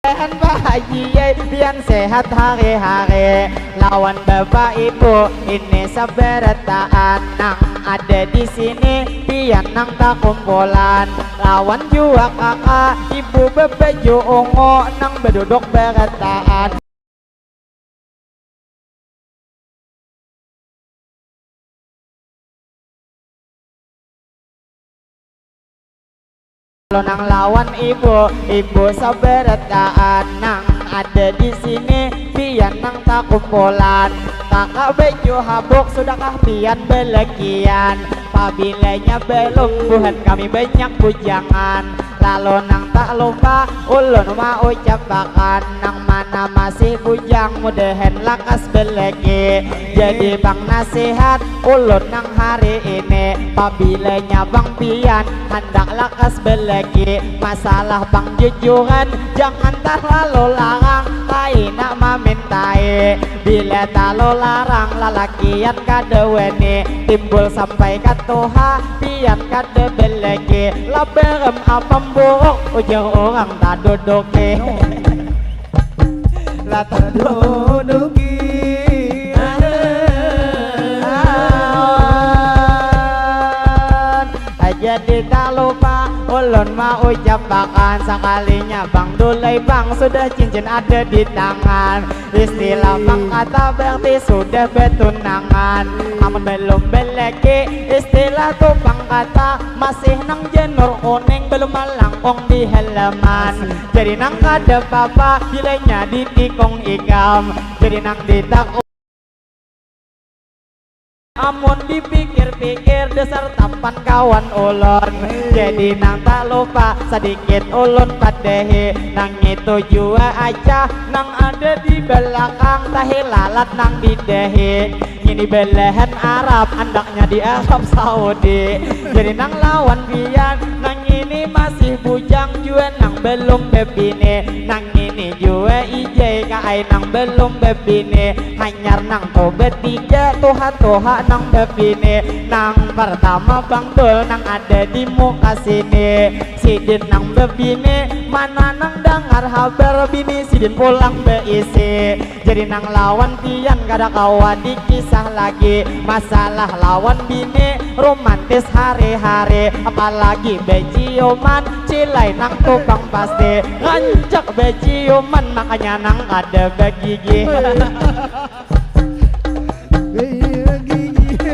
Mudahan Pak Haji yai pian sehat hari-hari lawan bapak ibu ini sabarataan nang ada di sini pian nang takumpulan lawan jua kakak ibu babaju ungu nang baduduk barataan. Nang lawan ibu, ibu sabarataan nang ada di sini, pian nang takumpulan. Kakak baju habuk, sudahkah pian balakian? Pabilanya balum, buhan kami banyak bujangan. Lalu nang tak lupa ulun maucapakan, nang mana masih bujang mudahan lakas balaki. Jadi pang nasihat ulun nang hari ini, pabilanya pang pian handak lakas balaki, masalah pang jujuran jangan talalu larang, kaina mamintai. Bila talalu larang lalakian kada wani, timbul sampai ka tuha pian kada balaki. Labaram apam buruk ujar urang taduduki. Lah taduduki. Jadi tak lupa ulun maucapakan, sakalinya Bang Dulai Bang sudah cincin ada di tangan. Istilah Bang kata berarti sudah betunangan. Amun belum beleki, istilah tu Bang kata masih nang janur kuning, belum malangkung di halaman. Jadi nang kada papa bilanya ditikung ikam. Jadi nang ditak Amun dipikir-pikir dasar tampan kawan ulun. Jadi nang tak lupa sadikit ulun padahi, nang itu jua aja nang ada di belakang tahi lalat nang didahi. Ini belahan Arab, andaknya di Arab Saudi. Jadi nang lawan pian nang ini masih bujang jua nang belum bebini, nang ini jua ijai kaai nang belum bebini. Hanyar nang tu betiga tuha-tuha nang bebini. Nang pertama Bang Dul nang ada di muka sini. Sidin nang bebini, mana nang dangar habar bini sidin pulang beisi. Jadi nang lawan pian kada kawa dikisah lagi. Masalah lawan bini romantis hari-hari, apalagi beciuman, cilai nang tu pang pasti. Rancak beciuman makanya nang kada bagigi. Iya, gigi.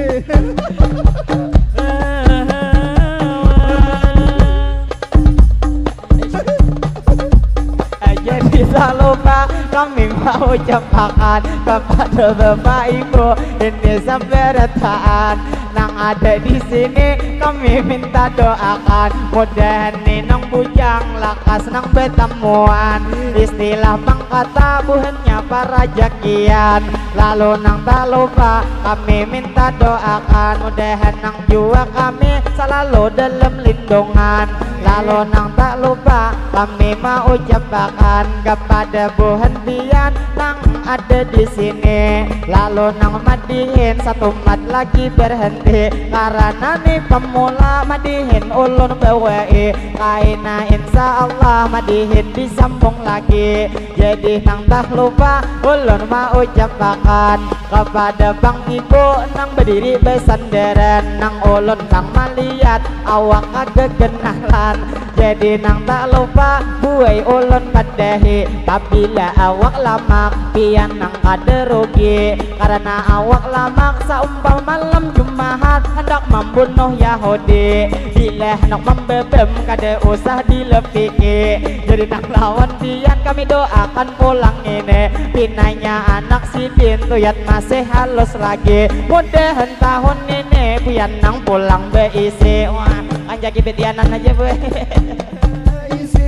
Jadi tak lupa kami maucapakan kepada Bapak Ibu ini sabarataan nang ada di sini, kami minta doakan mudahan ni nang bujang lakas nang betamuan. Istilah Bang kata buhannya parajakian. Lalu nang tak lupa kami minta doakan mudahan nang jua kami salalu dalam lindungan. Lalu nang tak lupa kami maucapakan kepada buhan pian nang ada di sini. Lalu nang madihin satumat lagi berhenti karena ni pemula madihin ulun bawai. Kaina insya Allah madihin disambung lagi. Jadi nang tak lupa ulun maucapakan kepada Bang Ibu nang berdiri besandaran nang ulun nang malihat awak kagegenalan. Jadi nang tak lupa buai ulun padahi, pabila awak lamak pian nang kada rugi, karena awak lamak saumpal malam Jumahat handak mambunuh Yahudi. Bila handak mambebem kada usah dilepiki. Jadi nang lawan pian kami doakan pulang ini, pinanya anak sidin tuyat masih halus lagi. Mudahan tahun ini pian nang pulang beisi. Wah, kanjaki betianan aja, Bu.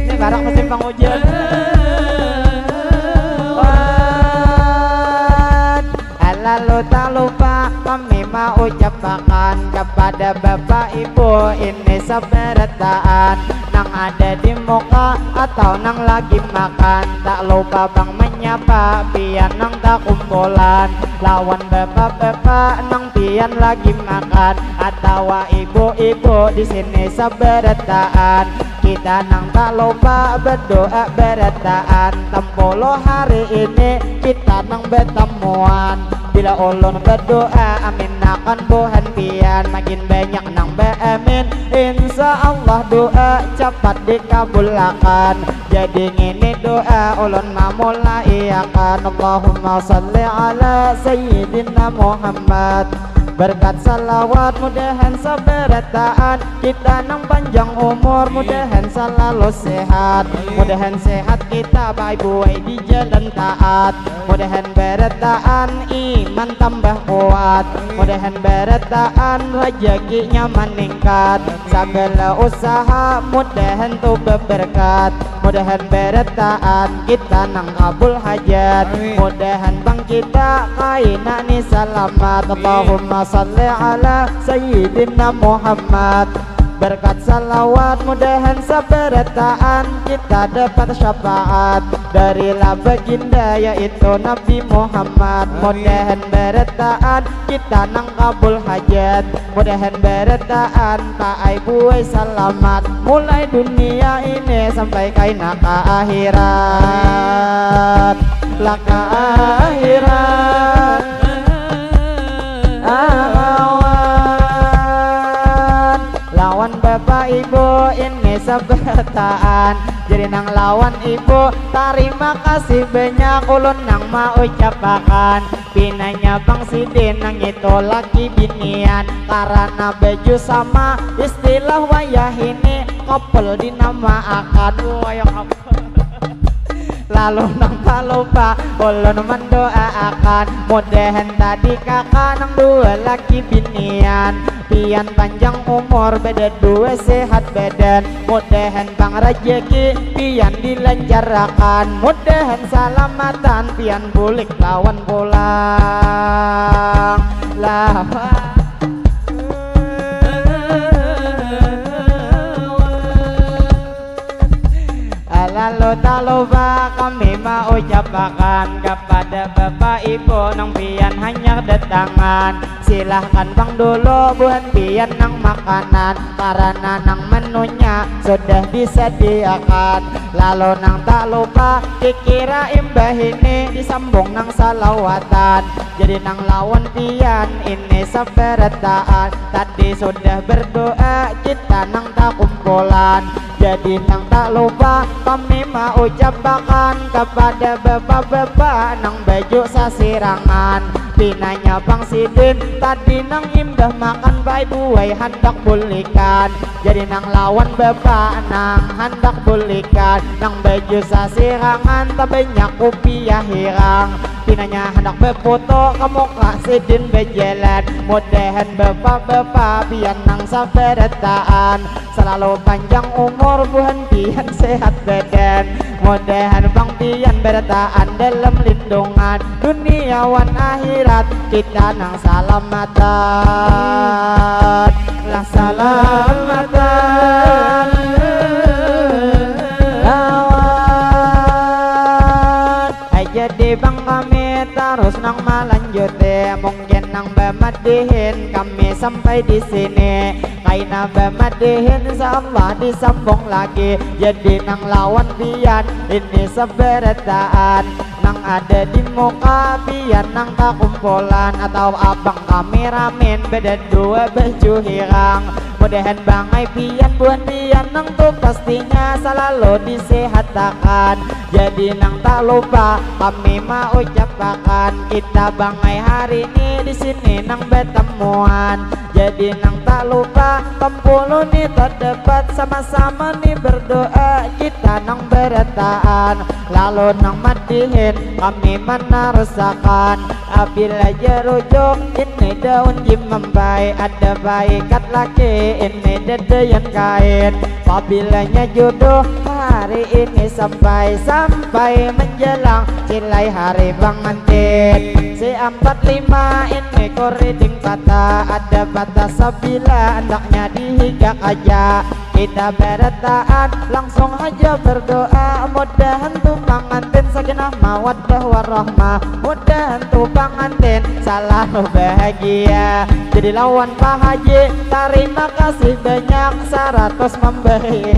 Ini barak musim panghujan. Wan. Lalu tak lupa kami maucapakan kepada Bapak Ibu ini sabarataan nang ada di muka atau nang lagi makan. Tak lupa Bang menyapa pian nang takumpulan lawan bapak-bapak nang pian lagi makan atawa ibu-ibu di sini sabarataan. Kita nang tak lupa berdoa barataan. Tempuluh hari ini kita nang betamuan. Bila ulun berdoa amin akan buhan pian, makin banyak nang beamin. Insya Allah doa cepat dikabulakan. Jadi ngini doa ulun mamulai akan. Allahumma salli ala Sayyidina Muhammad. Berkat salawat mudahan sabarataan kita nang panjang umur, mudahan selalu sehat, mudahan sehat kita baik buai di jalan taat, mudahan barataan iman tambah kuat, mudahan barataan rajakinya meningkat, segala usaha mudahan tu beberkat. Mudahan barataan kita nang kabul hajat. Amin. Mudahan bang kita kaina ni salamat. Amin. Allahumma salli ala Sayyidina Muhammad. Berkat salawat mudahan sabarataan kita dapat syafaat dari la baginda yaitu Nabi Muhammad. Amin. Mudahan barataan kita nang kabul hajat. Mudahan barataan paai buai salamat mulai dunia ini sampai kaina ka akhirat. Lah ka akhirat. Awan. Wan bapak ibu ini seberataan. Jadi nang lawan ibu, tarima kasih banyak ulun nang maucapakan. Pinanya Bang Sidin nang itu laki binian, karena baju sama, istilah wayah ini couple dinamaakan. Wayah couple. Lalu nang tak lupa ulun mendoaakan, mudahan tadi kakak nang dua laki binian, pian panjang umur beda dua sehat badan, mudahan bang rajaki pian dilanjarakan, mudahan salamatan pian bulik lawan pulang. Lah. Lalu tak lupa kami maucapakan kepada bapak ibu nang pian hanyar datangan. Silahkan bang dulu buhan pian nang makanan, karena nang menunya sudah disediakan. Lalu nang tak lupa kikira imbah ini disambung nang salawatan. Jadi nang lawan pian ini sabarataan. Tadi sudah berdoa kita nang takumpulan. Jadi nang tak lupa kami maucapakan kepada bapak-bapak nang baju sasirangan. Pinanya Bang Sidin tadi nang imbah makan baik buai handak bulikan. Jadi nang lawan bapak nang handak bulikan, nang baju sasirangan tabanyak kupiah hirang. Pinanya handak bafoto ka muka Sidin bajalan. Mudahan bapak-bapak pian nang sabarataan selalu panjang umur, buhan pian sehat badan. Mudahan bang pian barataan dalam lindungan dunia wan akhirat, kita nang salamatan. Lah salamatan. Lawan. Ai jadi bang kami tarus nang malanjuti, mungkin nang bamadihin kami sampai di sini. Kaina bamadihin, insya Allah disambung lagi. Jadi nang lawan pian ini sabarataan nang ada di muka pian nang kakumpulan atau abang kami ramin beda dua baju hirang. Mudahan bangai pian buhan pian nang tu pastinya salalu disehatakan. Jadi nang tak lupa kami maucapakan kita bangai hari ini di sini nang batamuan. Jadi nang tak lupa, kumpulu ni terdapat, sama-sama ni berdoa, kita nang berataan, lalu nang madihin, kami menerusakan. Apabila jerujuk, ini daun jimampai, ada baikat laki, ini dedeyan kain. Pabilanya jodoh hari ini sampai, sampai menjelang cilai hari pengantin. Si empat lima ini kuriding patah, ada patah sabila, andaknya dihigak aja. Kita berataan, langsung haja berdoa, mudahan tu pangantin sakinah mawaddah warahmah, mudahan tu pangantin salalu bahagia. Jadi lawan Pak Haji, tarima kasih banyak, saratus memberi.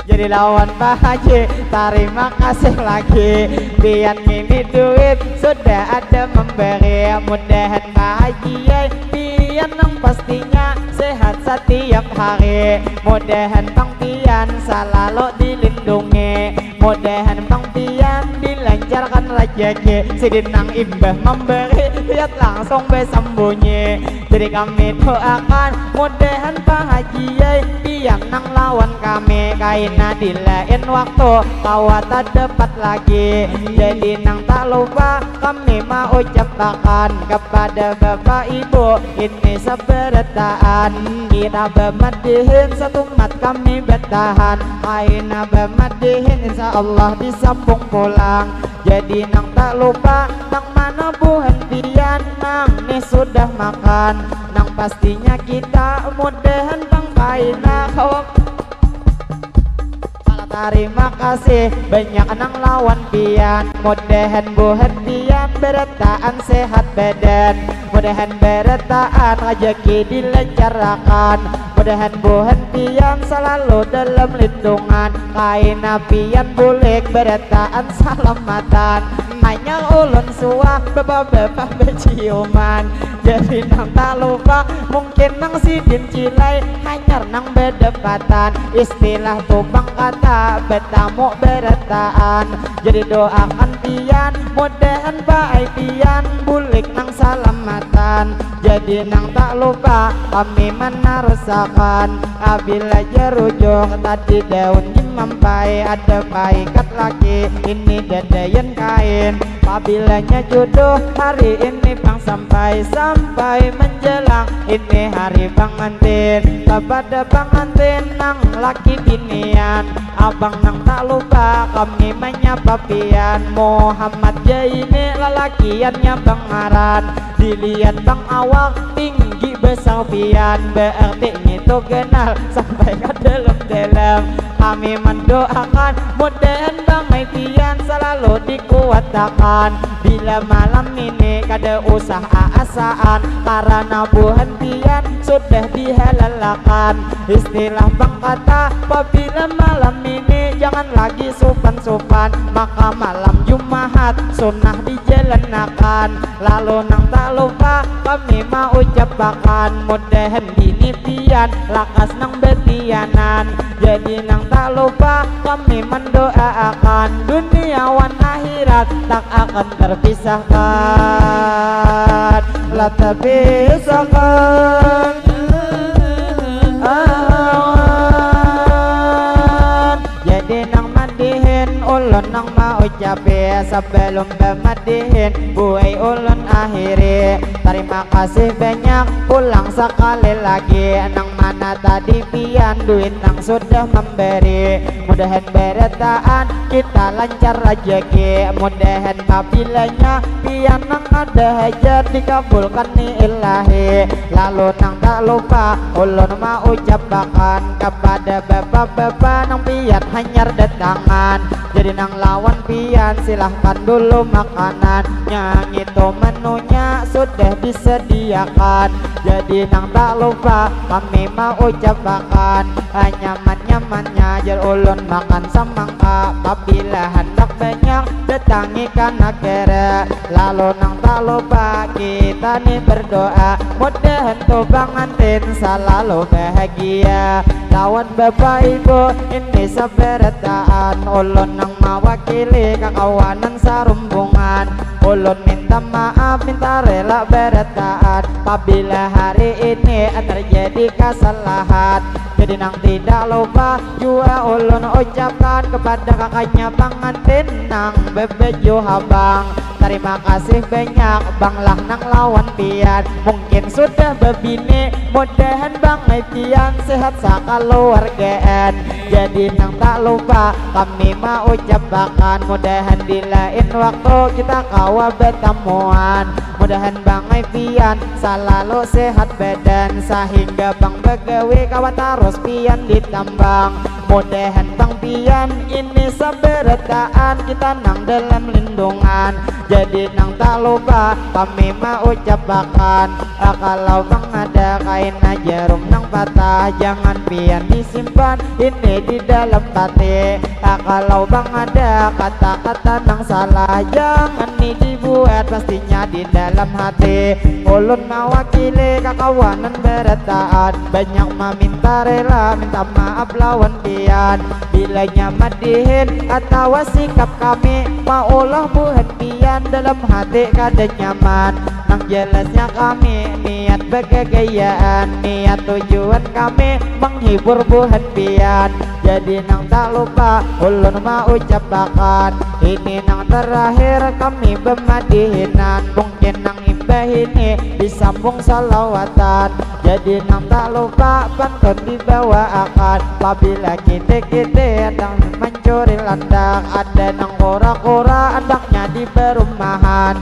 Jadi lawan Pak Haji, tarima kasih lagi. Pian ngini duit sudah ada memberi. Mudahan Pak Haji ai, pian nang pastinya sehat satiap hari. Mudahan pang pian salalu dilindungi. Mudahan pang pian dilancarkan rajaki. Sidin nang imbah memberi, lihat langsung basambunyi. Jadi kami doakan, mudahan Pak Haji ai, pian nang lawan kami, kaina di lain waktu kawa tadapat lagi. Jadi nang tak lupa kami maucapakan kepada bapak ibu ini sabarataan, kita bamadihin satumat kami batahan, kaina bamadihin insya Allah disambung pulang. Jadi nang tak lupa, nang mana buhan pian nang nih sudah makan, nang pastinya kita mudahan pang kaina kawa. Kala tarima kasih banyak nang lawan pian, mudahan buhan pian berataan sehat badan, mudahan berataan rajaki dilancarakan, Mudahan buhan pian salalu dalam lindungan, kaina pian bulik barataan salamatan. Hanyar ulun suah bapa-bapa baciuman. Jadi nang talupa mungkin nang sidin cilai, hanyar nang badapatan. Istilah tubang kata batamu barataan. Jadi doakan pian, mudahan baai pian bulik nang salamatan. Jadi nang tak lupa kami manarusakan. Apabila jerujuk tadi daun jimampai, ada paikat laki ini dadayan kain. Pabilanya jodoh hari ini pang sampai, sampai menjelang ini hari pangantin. Kepada pangantin nang laki binian, abang nang tak lupa kami menyapa pian. Muhammad Jaini lalakiannya pangaran. Dilihat bang awak tinggi besar pian, berarti ngitu kenal sampai ke dalam-dalam. Kami mendoakan mudahan bang ai pian selalu dikuatakan. Bila malam ini kada usah aasaan, karena buhan pian sudah dihalalakan. Istilah bang kata, pabila malam ini jangan lagi supan-supan, maka malam Jumahat sunnah dijalanakan. Lalu nang tak lupa kami maucapakan, mudahan bini pian lakas nang batianan. Jadi nang tak lupa kami mendoaakan, dunia wan akhirat tak akan terpisahkan. Lah terpisahkan. Awan. Jadi nang madihin ulun nang maucapi, sebelum bamadihin buai ulun akhiri. Terima kasih banyak ulang sekali lagi, nang mana tadi pian duit nang sudah memberi. Mudahan barataan kita lancar rajaki. Mudahan kabilanya pian nang ada hajat dikabulkan ni ilahi. Lalu nang tak lupa ulun maucapakan kepada bapa-bapa nang pian hanyar datangan. Jadi nang lawan pian silahkan dulu makanan, nyangitu menunya sudah disediakan. Jadi nang tak lupa kami maucapakan, nyaman-nyamannya jar ulun makan samangka. Pabila handak banyak datangi ka nagara. Lalu nang tak lupa kita ni berdoa, mudahan tu pangantin salalu bahagia lawan bapa ibu ini sabarataan. Ulun nang mawakili kakawanan sarumbungan, ulun minta maaf, minta rela barataan pabila hari ini terjadi kasalahan. Jadi nang tidak lupa jua ulun ucapkan kepada kakaknya pangantin nang bebaju habang. Terima kasih banyak bang lah nang lawan pian. Mungkin sudah bebini, mudahan bang ai pian sehat sakaluargaan. Jadi nang tak lupa kami maucapakan, mudahan di lain waktu kita kawa batamuan. Mudahan bang ai pian salalu sehat badan, sahingga bang bagawi kawa tarus pian ditambang. Mudahan bang pian ini sabarataan kita nang dalam lindungan. Jadi nang tak lupa kami maucapakan, ah, kalau bang ada kaina jarum nang patah, jangan pian disimpan ini di dalam hati. Ah, kalau bang ada kata-kata nang salah, jangan ni dibuat, pastinya di dalam hati. Ulun mawakili kakawanan barataan, banyak maminta rela, minta maaf lawan pian. Bilanya madihin atawa sikap kami maulah buhan pian, dalam hati kada nyaman. Nang jelasnya kami niat bagagayaan, niat tujuan kami menghibur buhan pian. Jadi nang tak lupa ulun maucapakan, ini nang terakhir kami bamadihinan. Mungkin nang imbah ini disambung salawatan. Jadi nang tak lupa pantun dibawaakan. Pabila kitik-kitik nang mancuri landak, ada nang kura-kura andaknya di perumahan.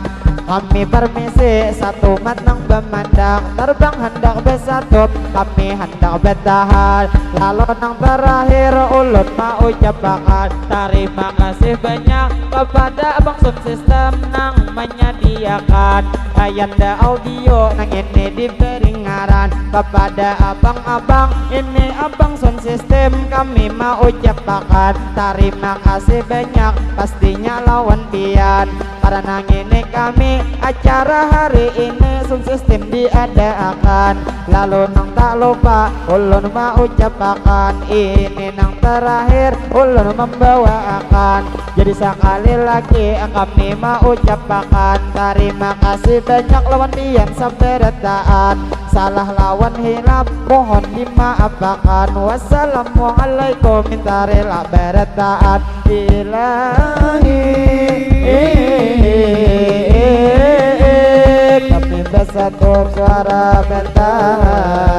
Kami permisi, satumat nang bamandang, terbang handak basatup, kami handak batahan. Lalu nang terakhir ulun maucapakan tarima kasih banyak kepada Abang Sound System nang menyediakan Ayanda Audio nang ini diberi ngaran kepada abang-abang ini Abang Sound System kami maucapakan tarima kasih banyak pastinya lawan pian. Karena ngini kami acara hari ini Sound System diadaakan. Lalu nang tak lupa ulun maucapakan ini nang terakhir ulun membawaakan. Jadi sekali lagi kami maucapakan tarima kasih banyak lawan pian sabarataan. Salah lawan hilap mohon dimaafakan. Wassalamualaikum minta rela barataan. Ilahi kami basatup suara batahan.